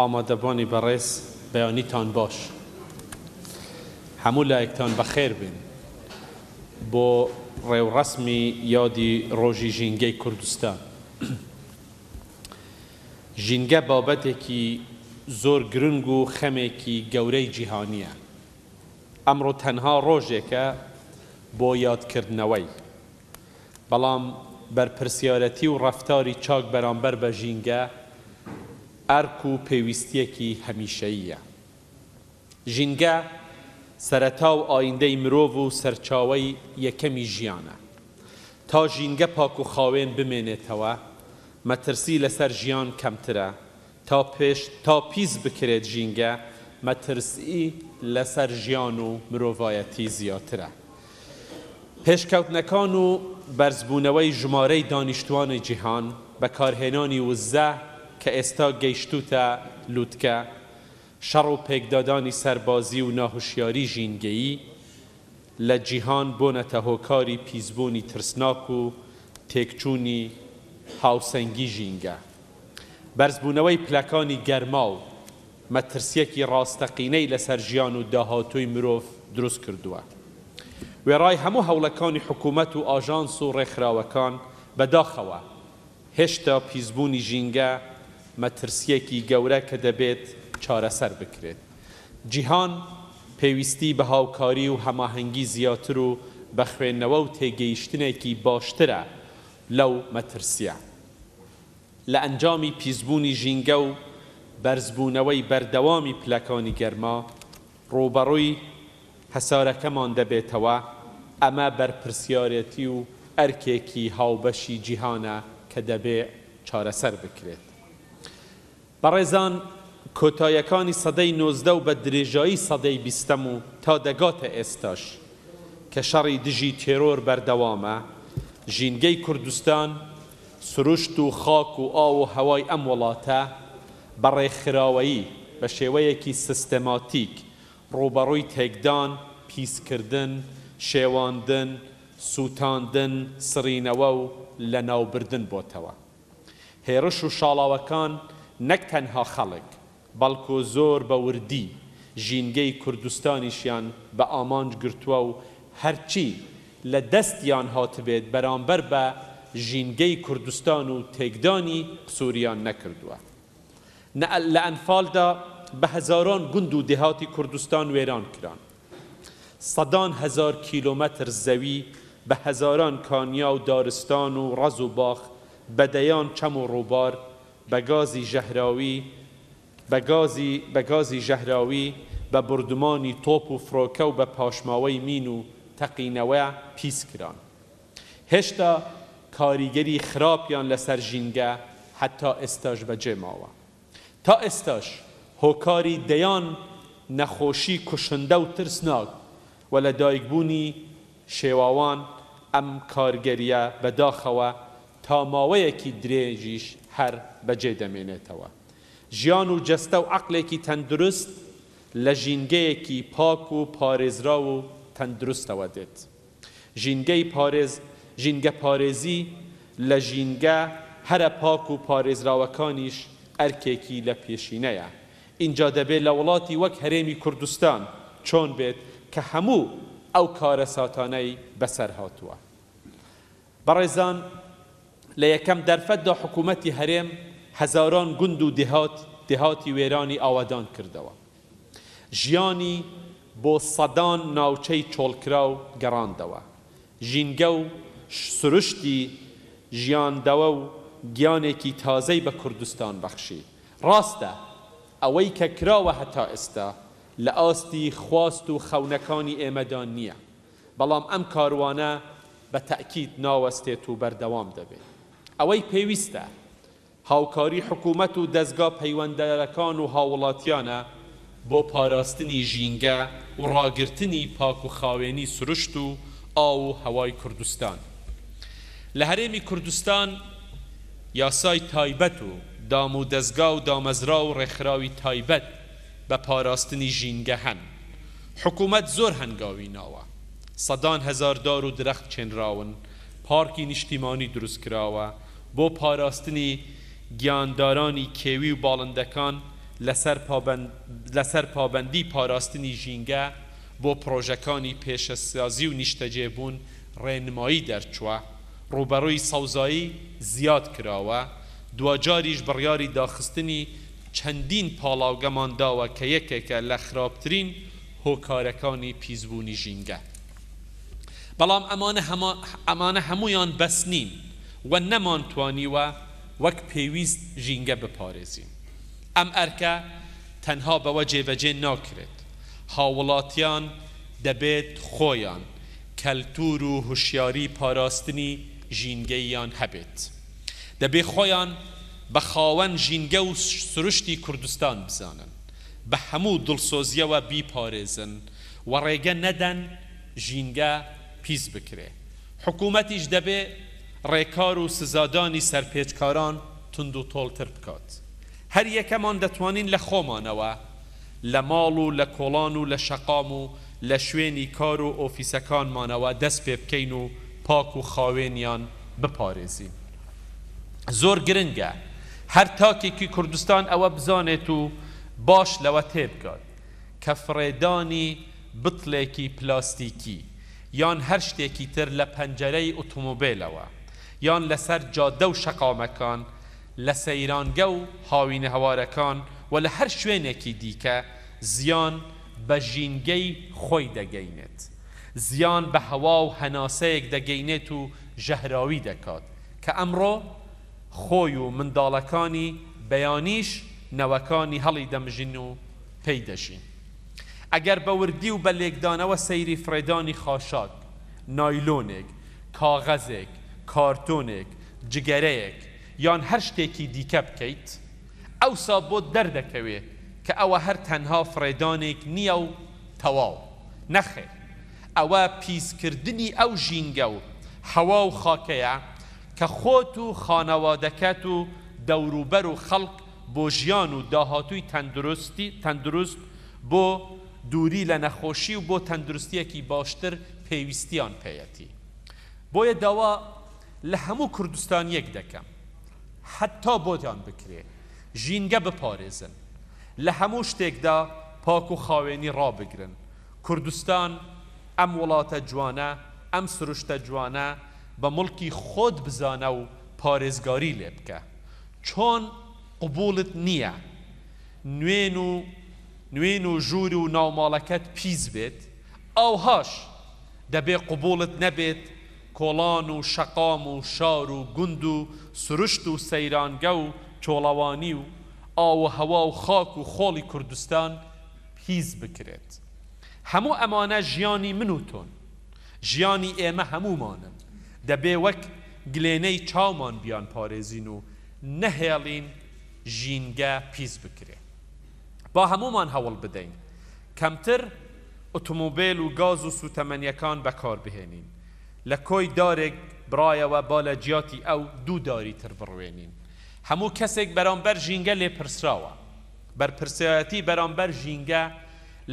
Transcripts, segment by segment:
ئامادەبوانی بەڕێز بەیانیتان باش. هەموو لایەکتان بەخێر بێن بۆ ڕێوڕەسمی یادی ڕۆژی ژینگەی کوردستان. ژینگە بابەتێکی زۆر گرنگ و خەمێکی گەورەی جیهانییە. ئەمڕۆ تەنها ڕۆژێکە بۆ یادکردنەوەی. بەڵام بەرپرسیارەتی و ڕەفتاری چاک بەرامبەر بە ژینگە ئەرک و پێویستییەکی هەمیشەییە. ژینگە سەرەتا و ئایندەی مرۆڤ و سەرچاوەی یەکەمی ژیانە. تا ژینگە پاک و خاوێن بمێنێتەوە، مەترسی لەسەر ژیان کەمترە، تا پێش تا پیس بکرێت ژینگە، مەترسی لەسەر ژیان و مرۆڤایەتی زیاترە. پێشکەوتنەکان و بەرزبوونەوەی ژمارەی دانیشتوانی جیهان، بەکارهێنانی وزە کە ئێستا گەیشتووتە لوتکە، شەڕ و پێکدادانی سەربازی و ناهوشیاری ژینگەیی لە جیهان بۆنەتە هۆکاری پیسبوونی ترسناک و تێکچوونی هاوسەنگی ژینگە. بەرزبوونەوەی پلەکانی گەرما و مەترسییەکی ڕاستەقینەی لەسەر ژیان و داهاتووی مرۆڤ دروست کردووە. وێڕای هەموو هەوڵەکانی حکوومەت و ئاژانس و ڕێکخراوەکان، بەداخەوە هێشتا پیسبوونی ژینگە مەترسییەکی گەورە کە دەبێت چارەسەر بکرێت. جیهان پێویستی بە هاوکاری و هەماهەنگی زیاتر و بە خوێندنەوە و تێگەیشتنێکی باشترە لەو مەترسییە. لە ئەنجامی پیسبوونی ژینگە و بەرزبوونەوەی بەردەوامی پلەکانی گەرما ڕووبەڕووی هەسارەکەمان دەبێتەوە، ئەمە بەرپرسیارێتی و ئەرکێکی هاوبەشی جیهانە کە دەبێ چارەسەر بکرێت. بەڕێزان کۆتایەکانی سەدەی 19 و بە درێژایی سەدەی بیستەم و تا دەگاتە ئێستاش کە شەڕی دژی تێرۆر بەردەوامە، ژینگەی کوردستان، سروشت و خاک و ئاو و هەوای ئەم وڵاتە بە ڕێکخراوەیی، بە شێوەیەکی سیستەماتیک ڕووبەڕووی تێکدان، پیسکردن، شێواندن، سووتاندن، سڕینەوە و لەناوبردن بۆتەوە. هێڕش و شاڵاوەکان نەک تەنها خەڵک، بەڵکۆ زۆر بە وردی ژینگەی کوردستانیشیان بە ئامانج گرتووە و هەرچی لە دەستیان هاتبێت بەرامبەر بە ژینگەی کوردستان و تێکدانی قسووریان نەکردووە. نە لە ئەنفالدا بە هەزاران گوند و دێهاتی کوردستان وێران کران. سەدان هەزار کیلۆمەتر زەوی، بە هەزاران کانیا و دارستان و ڕەز و باخ، بە دەیان چەم و ڕووبار، بە گازی ژەهراوی، بە گازی بە گازی ژەهراوی، بە بوردومانی تۆپ و فڕۆکە و بە پاشماوەی مین و تەقینەوە پیس کران. هێشتا کاریگەری خراپیان لەسەر ژینگە هەتا ئێستاش بەجێ ماوە. تا ئێستاش هۆکاری دەیان نەخۆشی کوشندە و ترسناک و لە دایکبوونی شێواوان ئەم کارگەرییە بە داخەوە تا ماوەیەکی درێژیش هەر بەجێ دەمێنێتەوە. ژیان و جەستە و عەقلێکی تەندروست لە ژینگەیەکی پاک و پارێزراو و تەندروستەوە دێت. ژینگەی پارێز ژینگەپارێزی لە ژینگە هەرە پاک و پارێزراوەکانیش ئەرکێکی لە پێشینەیە. ئینجا دەبێ لە وڵاتی وەک هەرێمی کوردستان چۆن بێت کە هەموو ئەو کارەساتانەی بەسەر هاتووە. بەڕێزان لە یەکەم دەرفەتدا حکوومەتی هەرێم هەزاران گوند و دێهات دێهاتی وێرانی ئاوەدان کردەوە. ژیانی بۆ سەدان ناوچەی چۆڵکراو گەڕاندەوە. ژینگە و سروشتی ژیاندەوە و گیانێکی تازەی بە کوردستان بەخشی. ڕاستە ئەوەی کە کراوە هەتا ئێستا لە ئاستی خواست و خەونەکانی ئێمەدا نییە، بەڵام ئەم کاروانە بە تەئکید ناوەستێت و بەردەوام دەبێت. ئەوەی پێویستە هاوکاری حکومەت و دەزگا پەیوەنددارەکان و هاووڵاتیانە بۆ پاراستنی ژینگە و ڕاگرتنی پاک و خاوێنی سروشت و ئاو و هەوای کوردستان. لە هەرێمی کوردستان یاسای تایبەت و دام و دەزگا و دامەزراو و ڕێکخراوی تایبەت بە پاراستنی ژینگە هەن. حکومەت زۆر هەنگاوی ناوە. سەدان هەزار دار و درەخت چێنراون، پارکی نیشتیمانی دروستکراوە، بۆ پاراستنی گیاندارانی کێوی و باڵندەکان لەسەر پابەندی پاراستنی ژینگە بۆ پڕۆژەکانی پێشەسازی و نیشتەجێبوون ڕێنمایی دەرچووە، ڕووبەڕووی سەوزایی زیاد کراوە، دواجاریش بڕیاری داخستنی چەندین پاڵاوگەمان داوە کە یەکێکە لە خراپترین هۆکارەکانی پیسبوونی ژینگە. بەڵام ئەمانە هەموویان بەس نین و نەمانتوانیوە وەک پێویست ژینگە بپارێزین. ئەم ئەرکە تەنها بەوە جێبەجێ ناکرێت. هاووڵاتیان دەبێت خۆیان کەلتوور و هۆشیاری پاراستنی ژینگەییان هەبێت. دەبێ خۆیان بە خاوەن ژینگە و سروشتی کوردستان بزانن، بە هەموو دڵسۆزییەوە بیپارێزن و ڕێگە نەدەن ژینگە پیس بکرێ. حکوومەتیش دەبێ ڕێکار و سزادانی سەرپێچکاران توندوتۆڵتر بکات. هەر یەکەمان دەتوانین لە خۆمانەوە، لە ماڵ و لە کۆڵان و لە شەقام و لە شوێنی کار و ئۆفیسەکانمانەوە دەست پێ بکەین و پاک و خاوێنیان بپارێزین. زۆر گرنگە هەر تاکێکی کوردستان ئەوە بزانێت و باش لەوە تێبگات کە فڕێدانی بتڵێکی پلاستیکی یان هەر شتێکی تر لە پەنجەرەی ئوتومبێلەوە یان لەسەر جادە و شەقامەکان لە سەیرانگە و هاوینەهەوارەکان و لە هەر شوێنێکی دیکە زیان بە ژینگەی خۆی دەگەینێت، زیان بە هەوا و هەناسەیەک دەگەینێت و ژەهراوی دەکات کە ئەمڕۆ خۆی و منداڵەکانی بەیانیش نەوەکانی هەڵیدەمژن و پێی دەژین. ئەگەر بە وردی و بە لێکدانەوە سەیری فڕێدانی خاشاک، نایلۆنێک، کاغەزێک، کارتۆنێک، جگەرەیەک یان هەر شتێکی دیکە بکەیت، ئەوسا بۆت دەردەکەوێ کە ئەوە هەر تەنها فڕێدانێک نییە و تەواو. نەخێر، ئەوە پیسکردنی ئەو ژینگە و هەوا و خاکەیە کە خۆت و خانەوادەکەت و دەوروبەر و خەڵک بۆ ژیان و داهاتووی تەندروست، بۆ دووری لە نەخۆشی و بۆ تەندروستییەکی باشتر پێویستیان پێیەتی. بۆیە داوا لە هەموو کوردستانییەک دەکەم هەتا بۆتان بکرێ ژینگە بپارێزن، لە هەموو شتێکدا پاک و خاوێنی ڕابگرن. کوردستان، ئەم وڵاتە جوانە، ئەم سروشتە جوانە بە موڵکی خۆت بزانە و پارێزگاری لێ بکە. چۆن قبوڵت نییە نوێن و نوێن و ژوور و ناوماڵەکەت پیس بێت، ئاوهاش دەبێ قبوڵت نەبێت کۆڵان و شەقام و شار و گوند و سروشت و سەیرانگە و چۆڵەوانی و ئاو و هەوا و خاک و خۆڵی کوردستان پیس بکرێت. هەموو ئەمانە ژیانی من و تۆن. ژیانی ئێمە هەموومانن. دەبێ وەک گلێنەی چاومان بیانپارێزین و نەهێڵین ژینگە پیس بکرێ. با هەموومان هەوڵ بدەین کەمتر ئوتومبێل و گاز و سووتەمەنییەکان بەکاربهێنین. لە کۆی دارێک بڕایەوە با لە جیاتی ئەو دوو داری تر بڕوێنین. هەموو کەسێک بەرامبەر ژینگە لێپرسراوە. بەرپرسیایەتی بەرامبەر ژینگە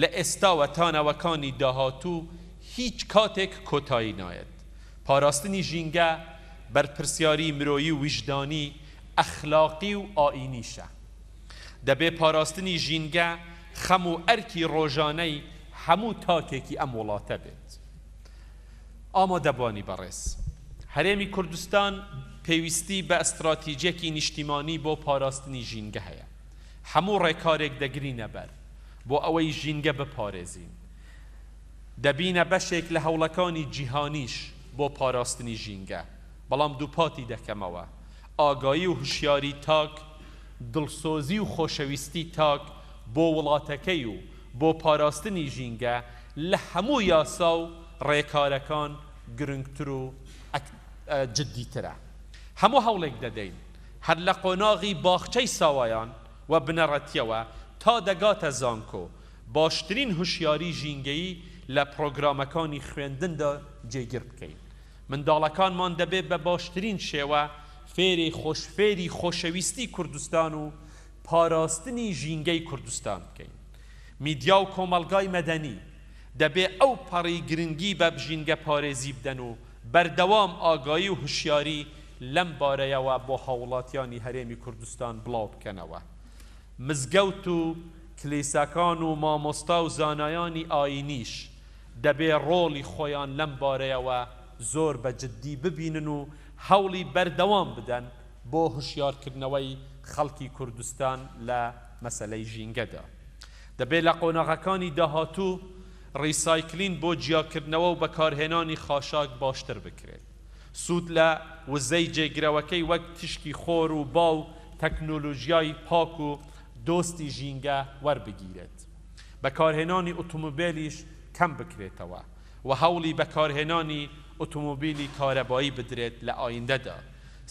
لە ئێستاوە تا نەوەکانی داهاتوو هیچ کاتێک کۆتایی نایەت. پاراستنی ژینگە بەرپرسیاری مرۆیی و ویژدانی، ئەخلاقی و ئایینیشە. دەبێ پاراستنی ژینگە خەم و ئەرکی ڕۆژانەی هەموو تاکێکی ئەم وڵاتە بێت. ئامادەبوانی بەڕێز، هەرێمی کوردستان پێویستی بە ئەستراتیجیەکی نیشتیمانی بۆ پاراستنی ژینگە هەیە. هەموو ڕێکارێک دەگرینە بەر بۆ ئەوەی ژینگە بپارێزین. دەبینە بەشێک لە هەوڵەکانی جیهانیش بۆ پاراستنی ژینگە. بەڵام دووپاتی دەکەمەوە، ئاگایی و هوشیاری تاک، دڵسۆزی و خۆشەویستی تاک بۆ وڵاتەکەی و بۆ پاراستنی ژینگە لە هەموو یاسا و ڕێکارەکان گرنگتر و جدیترە. هەموو هەوڵێک دەدەین هەر لە قۆناغی باخچەی ساوایان و بنەڕەتییەوە تا دەگاتە زانکۆ باشترین هوشیاری ژینگەیی لە پڕۆگرامەکانی خوێندندا جێگیر بکەین. منداڵەکانمان دەبێ بە باشترین شێوە فێری خۆش فێری خۆشەویستی کوردستان و پاراستنی ژینگەی کوردستان بکەین. میدیا و کۆمەڵگای مەدەنی دەبێ ئەو پەڕی گرنگی بە ژینگەپارێزی بدەن و بەردەوام ئاگایی و هوشیاری لەم بارەیەوە بۆ هاووڵاتیانی هەرێمی کوردستان بڵاو بکەنەوە. مزگەوت و کلیساکان و مامۆستا و زانایانی ئایینیش دەبێ ڕۆڵی خۆیان لەم بارەیەوە زۆر بە جددی ببینن و هەوڵی بەردەوام بدەن بۆ هوشیارکردنەوەی خەڵکی کوردستان لە مەسەلەی ژینگەدا. دەبێ لە قۆناغەکانی داهاتوو ڕیسایکلین بۆ جیاکردنەوە و بەکارهێنانی خاشاک باشتر بکرێت. سوود لە وزەی جێگرەوەکەی وەک تیشکی خۆر و با و تەکنۆلۆژیای پاک و دۆستی ژینگە وەربگیرێت. بەکارهێنانی ئۆتۆمۆبێلیش کەم بکرێتەوە و هەوڵی بەکارهێنانی ئۆتۆمۆبیلی کارەبایی بدرێت لە ئایندەدا.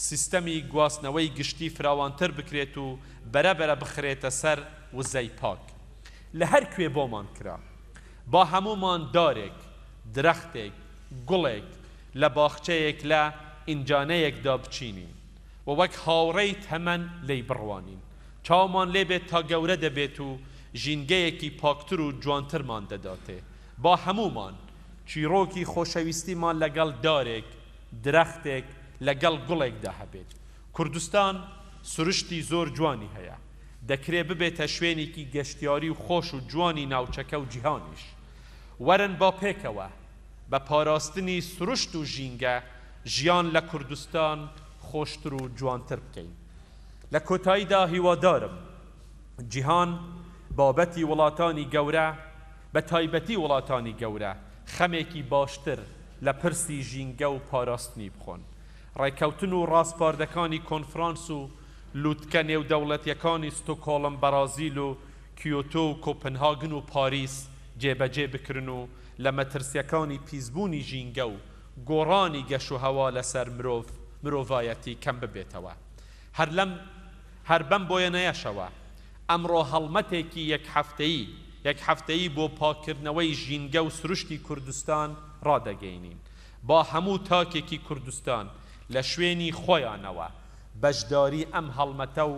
سیستەمی گواستنەوەی گشتی فراوانتر بکرێت و بەرەبەرە بخرێتە سەر وزەی پاک. لە هەر کوێ بۆمان کرا با هەموومان دارێک، درەختێک، گوڵێک لە باخچەیەک لە ئینجانەیەکدا بچینین و وەک هاوڕێی تەمەن لێی بڕوانین. چاومان لێ بێت تا گەورە دەبێت و ژینگەیەکی پاکتر و جوانترمان دەداتێ. با هەموومان چیڕۆکی خۆشەویستیمان لەگەڵ دارێک، درەختێک، لەگەڵ گوڵێکدا هەبێت. کوردستان سروشتی زۆر جوانی هەیە. دەکرێ ببێتە شوێنێکی گەشتیاری و خۆش و جوانی ناوچەکە و جیهانیش. وەرن با پێکەوە بە پاراستنی سروشت و ژینگە ژیان لە کوردستان خۆشتر و جوانتر بکەین. لە کۆتاییدا هیوادارم جیهان بابەتی وڵاتانی گەورە بە تایبەتی وڵاتانی گەورە خەمێکی باشتر لە پرسی ژینگە و پاراستنی بخۆن. ڕێکەوتن و ڕاسپاردەکانی کۆنفرانس و لوتکە نێودەوڵەتیەکانی ستۆکۆڵم، بەرازیل و کیۆتۆ و کۆپنهاگن و پاریس جێبەجێ بکرن و لە مەترسیەکانی پیسبوونی ژینگە و گۆڕانی گەشوهەوا لەسەر مرۆڤ مرۆڤایەتی کەم ببێتەوە. هەر لەم هەر بەم بۆیەنەیەشەوە ئەمڕۆ هەڵمەتێکی یەک هەفتەیی یەک هەفتەیی بۆ پاککردنەوەی ژینگە و سروشتی کوردستان ڕادەگەینین. با هەموو تاکێکی کوردستان لە شوێنی خۆیانەوە بەشداری ئەم هەڵمەتە و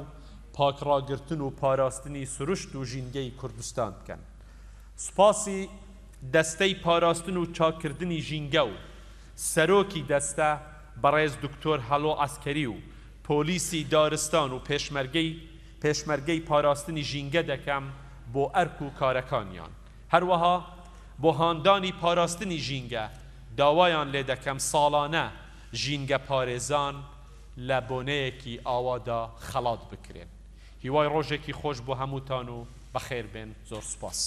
پاکڕاگرتن و پاراستنی سروشت و ژینگەی کوردستان بکەن. سوپاسی دەستەی پاراستن و چاککردنی ژینگە و سەرۆکی دەستە بەڕێز دکتۆر هەڵۆ عەسکەری و پۆلیسی دارستان و پێشمەرگەی پێشمەرگەی پاراستنی ژینگە دەکەم بۆ ئەرک و کارەکانیان. هەروەها بۆ هاندانی پاراستنی ژینگە داوایان لێدەکەم ساڵانە ژینگەپارێزان لە بۆنەیەکی ئاوادا خەڵات بکرێن. هیوای ڕۆژێکی خۆش بۆ هەمووتان و بەخێربێن. زۆر سوپاس.